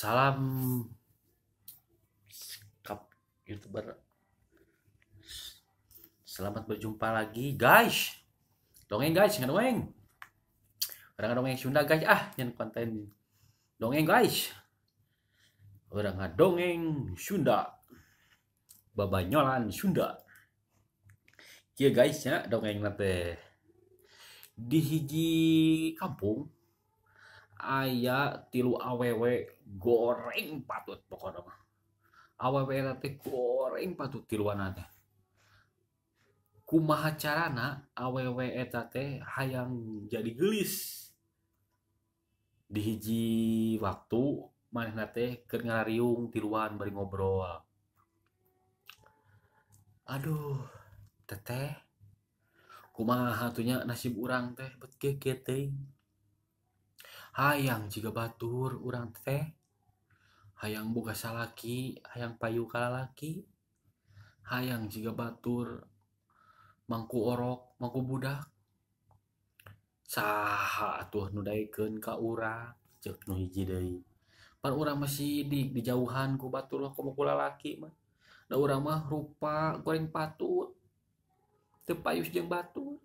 Salam kap YouTuber. Selamat berjumpa lagi guys. Dongeng guys, ngadongeng. Orang dongeng Sunda guys, ah nyen konten dongeng guys. Orang ngadongeng Sunda. Babanyolan Sunda. Kieu guys nya dongeng teh. Di hiji kampung aya tilu awewe goreng patut pokokna mah. Awewe teh goreng patut tiluan teh. Kumaha carana awewe eta teh hayang jadi geulis. Di hiji waktu manehna teh keur ngarariung tiluan bari ngobrol. Aduh, teteh kumaha atuh nya nasib urang teh bet kieu teuing. Hayang jiga batur urang teh, hayang boga salaki, hayang payu ka lalaki, hayang jiga batur mangku orok, mangku budak. Saha atuh nu daekeun ka urang, ceuk nu hiji deui. Pan urang masih di dijauhan ku batur komo ku lalaki mah. Da urang mah rupa goreng patut, teu payus jeung batur.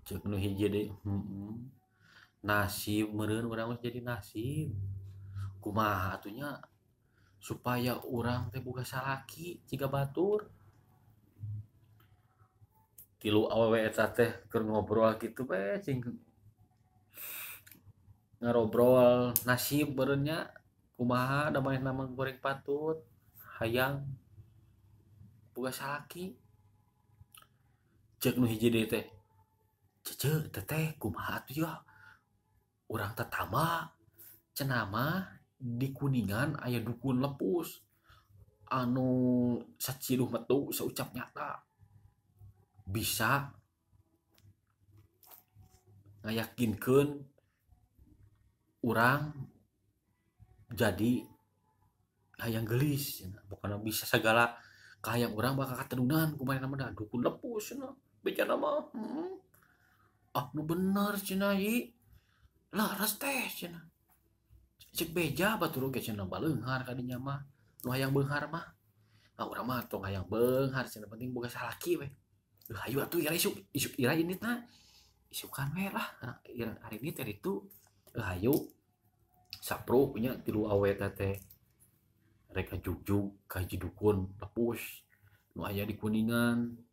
Ceuk nu hiji deui, Nasib meureun urang mah jadi nasib. Kumaha atuh nya supaya urang teh boga salaki jiga batur. Tilu awewe eta teh keur ngobrol kitu we cing ngarobrol nasib meureun nya kumaha da manehna mah goreng patut hayang boga salaki. Ceuk nu hiji deui teh, "Cece teteh kumaha atuh ya? Urang tetama cenah mah di Kuningan aya dukun lepus anu saciduh metu saucap nyata bisa ngayakinkeun urang jadi hayang geulis cenah. Pokona bisa sagala kahayang urang bakal katedunan ku manehna mah dukun lepus cenah bejana mah. Ah nu bener cenah ieu. Laras teh cenah. Cek beja batur oge cenah baleunghar ka dinya mah. Nu hayang beunghar mah. Ah urang mah tong hayang beunghar cenah penting boga salaki we. Hayu atuh ira isuk, isuk ira inditna. Isukan we lah ira hari ini teh ditu. Hayu sapro nya tilu awe teh rek jugjug ka hiji dukun lepus nu aya di Kuningan.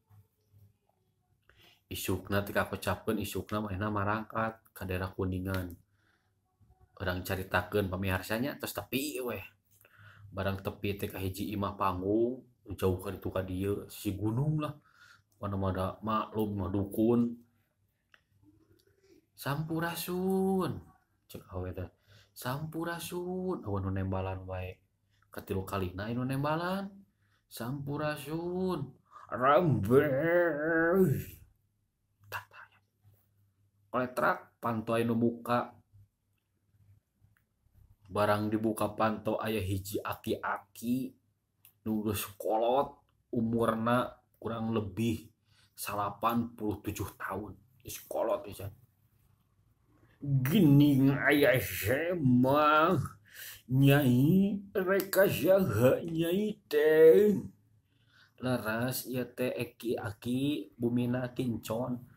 Isukna teh kakocapkeun isukna manehna marangkat ka daerah Kuningan. Urang caritakeun pamiarsa nya tos tepi weh. Barang tepi teh ka hiji imah panggung jauh ka ditu ka dieu si gunung lah. Mana mah da maklum mah dukun. Sampurasun cek awe teh. Sampurasun eueuh nu nembalan wae. Katilu kalina nu nembalan. Sampurasun. Rambeh. Koletrak panto aya nu buka. Barang dibuka panto aya hiji aki-aki nu geus kolot umurna kurang lebih 87 tahun. Geus kolot pisan. Geuning aya semah nyai rek saha nyai teh. Leres ieu teh aki-aki bumina kincon.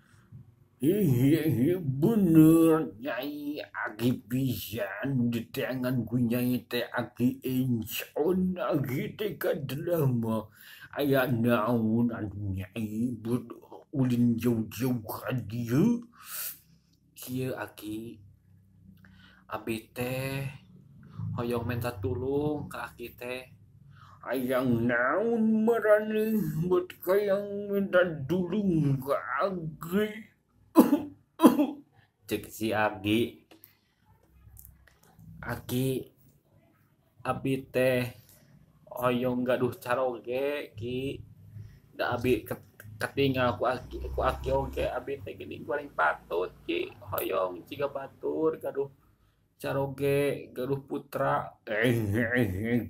Iya bener nyai aki pisan ditengan ku nyai teh aki encon aki teh kadelah mah aya naon anu nyai ulin jauh-jauh ka dieu. Kieu aki abi teh hoyong minta tulung ka aki teh. Hayang naon maraneh bet hayang minta tulung ka aki. Cek si Agi, Aki abi teh hoyong gaduh caroge ki da abi katingal ku aki oge abi teh geuning paling patut ki hoyong jiga batur gaduh caroge gaduh putra.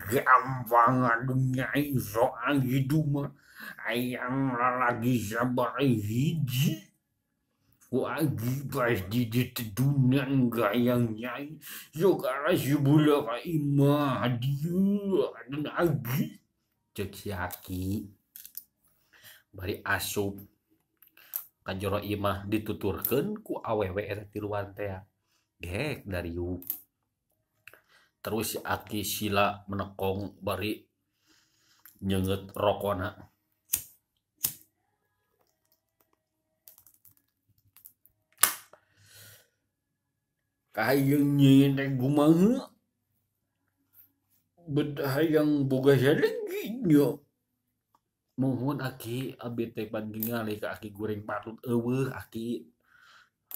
Gampang aduh nyai soal hidup mah hayang lalaki sabaraha hiji. Ku agi pas di ditedunan gayang nyai sok arasubula ka imah dieu dan agi cek si aki bari asup ka jero imah dituturkeun ku awewe eta tiluan teh gek dariuk. Terus si aki sila menekong bari nyeungeut rokona. Kahayang nyieun teh kumaha bet hayang boga salagi nya. Muhun aki abi teh pan ningali ka aki goreng patut eueuh aki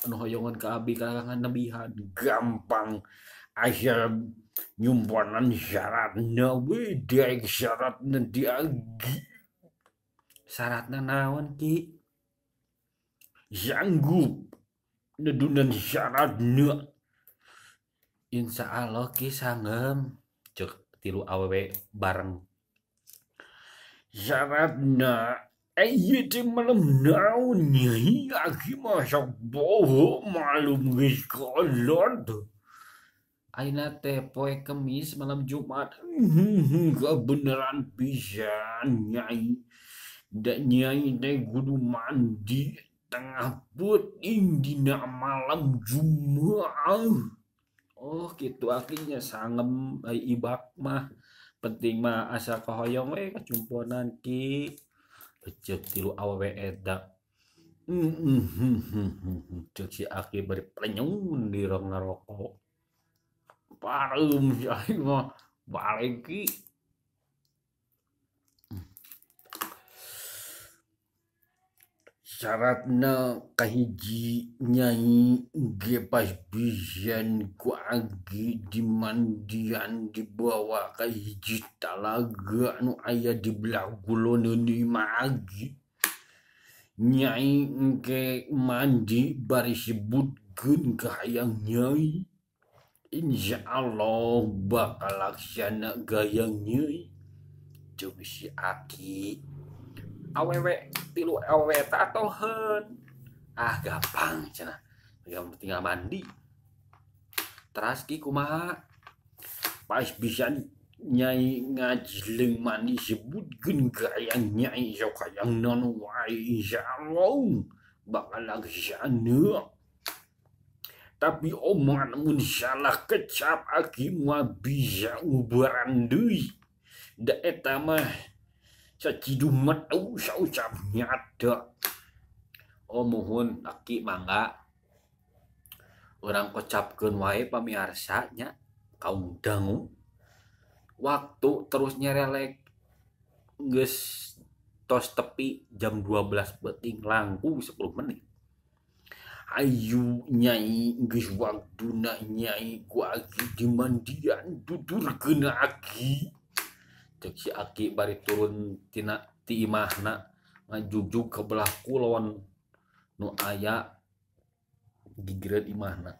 anu hoyongan ka abi kalangan nebihan gampang asal nyumponan syaratna we daek syaratna diagi. Syaratna naon ki? Sanggup nedunan syaratna. Insya Allah ki sangem cek tilu awewe bareng. Syaratna ieu teh malem naon nyai aki mah sok boho malum geus kolot. Ayeuna teh poe Kemis malam Jumat. Kebenaran pisan nyai. Da nyai teh kudu mandi tengah peuting dina malam Jumat. Oh gitu akinya sangem ai ibak mah penting mah asa kahoyong we kacumponan ki. Ceuk tilu awewe eta. Ceuk si aki bari plenyun di rong ngarokok. Pareum si aki mah balik ki. Syaratna kahiji nyai ge pas pisan ku agi dimandian dibawa ka hiji talaga nu aya di belah kuloneun imah agi. Nyai engke mandi bari sebutkeun ka hayang nyai. Insya Allah bakal laksana gayang nyai. Ceuk si aki. Awewe tilu awewe eta atoheun. Ah gampang cenah. Tinggal mandi. Teras ki kumaha? Pas bisa nyai ngajleng mandi sebutkeun gayang nyai sok hayang naon wae insyaallah bakal laksana. Tapi omongan mun salah kecap aki mah bisa ngubaran deui. Da eta mah saciduh mah saucap nyata. Oh muhun aki mangga urang kocapkeun wae pamiarsa nya kaum dangu. Waktu terus nyerelek geus tos tepi jam 12 peuting langkung 10 menit. Ayu nyai geus waktuna nyai ku aki dimandian tuturkeun aki. Cek si aki bari turun tina ti imahna ngajugjug ke belah kulon nu aya gigireun imahna.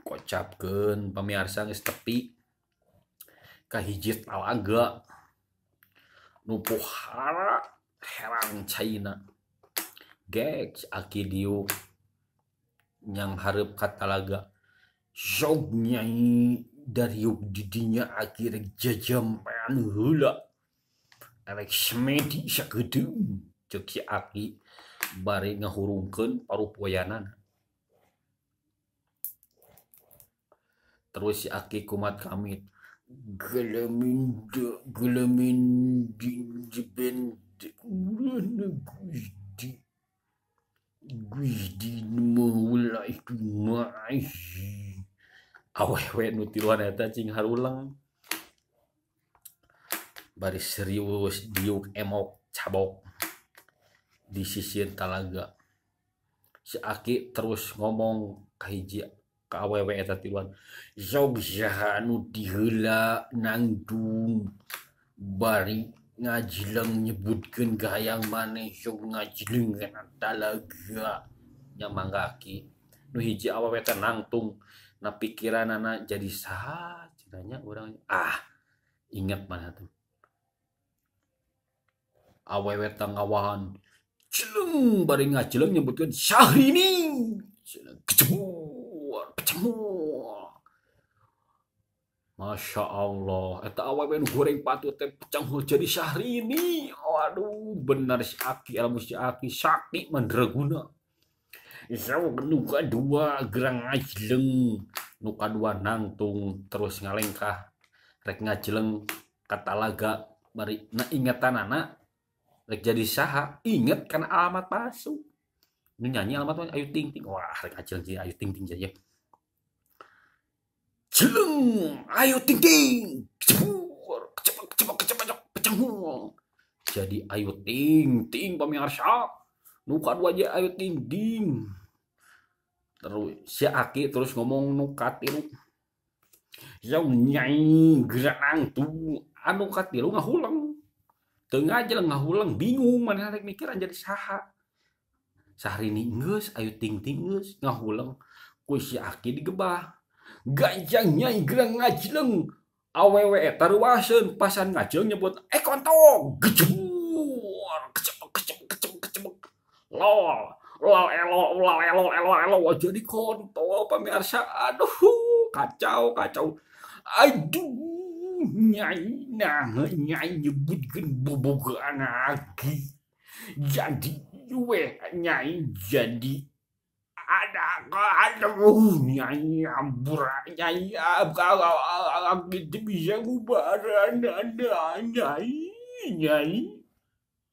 Kocapkeun pamiarsa geus tepi ka hiji talaga nu pohara herang caina. Gek aki diuk nyang hareup ka talaga. Sok nyai dariuk didinya aki rek jajampean heula rek semedi sakedeung. Ceuk si aki bari ngahurungkeun parupoyanana. Terus si aki kumat kamit geleminde gelemindin ben gusti gusti maula itu mahi. Awewe nu tiluan eta cing haruleng bari serius diuk emok cabok di sisieun talaga. Si aki terus ngomong ka hiji ka awewe eta tiluan, sok saha nu diheula nangtung bari ngajleng nyebutkeun ka hayang maneh sok ngajleng kana talaga. Nya mangga aki nu hiji awewe teh nangtung na pikiranana jadi saha cenah urang ah ingat mana tuh awewe teh ngawahan Jeleng bari ngajeleng nyebutkeun Syahrini. Kecebur, pecemul. Masya Allah, eta awewe nu goreng patut teh pecemul jadi Syahrini. Waduh, bener si Aki, ilmu si Aki sakti mandraguna. Sok nu kadua gerang ngajeleng, nu kadua nangtung terus ngalengkah rek ngajeleng ka talaga bari na ingetanana rek jadi saha, inget kana alamat palsu. Nu nyanyi alamat Ayu Ting Ting. Wah, rek ngajeleng jadi Ayu Ting Ting jadi. Jeleng Ayu Ting Ting. Kecebur, kecebak kecebak kecebak pecahul. Jadi Ayu Ting Ting pamirsa. Nu kadua aja Ayu Ting Ting. Terus si Aki terus ngomong nu katilu. Yang nyai gerang tuh anu katilu ngahulang. Teu ngajeleng ngahulang bingung manehna rek mikiran jadi saha. Syahrini geus Ayu Ting Ting geus ngahulang ku si Aki digebah. Ganjang nyai gerang ngajeleng awewe eta ruaseun pasan ngajeleng nyebut kontol gejur kecebek kecebek kecebek kecebek lol lol elo lol elo elo elo jadi kontol pamirsa. Aduh kacau kacau. Aduh nyai nah nyai nyebutkeun bobogohan Aki jadi we nyai jadi ada aduh nyai ambura nyai abka bisa ngubaran ada nyai nyai.